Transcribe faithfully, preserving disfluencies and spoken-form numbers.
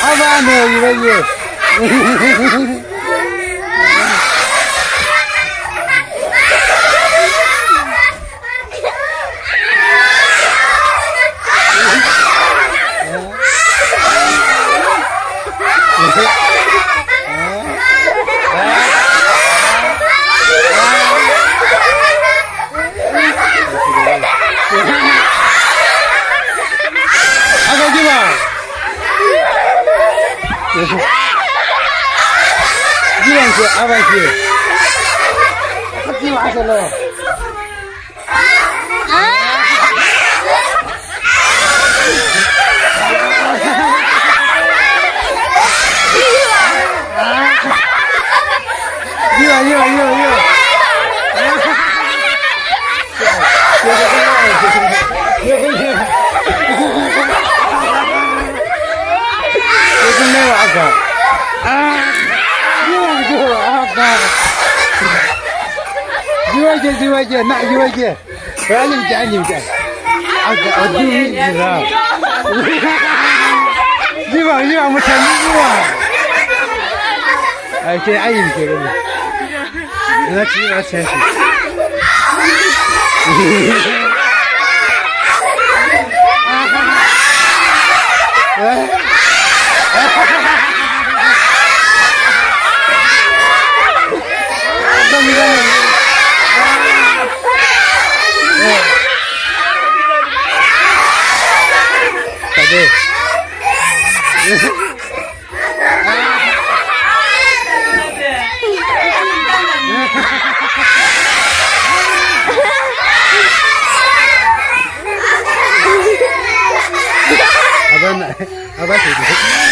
Abannü, ibaji. Aka jiba. Jiba ki, aba ki. Jiba asalo. Jiba, jiba, jiba, jiba. Jiba, jiba, jiba. Jiba, jiba, jiba, na, jiba, jiba. Alim ke, alim ke. Aga, aduh, jira. Jiba, jiba, macam ni jiba. Ai, ke, alim ke, alim. Na, jiba, jiba, jiba. Eh? Aban, aban.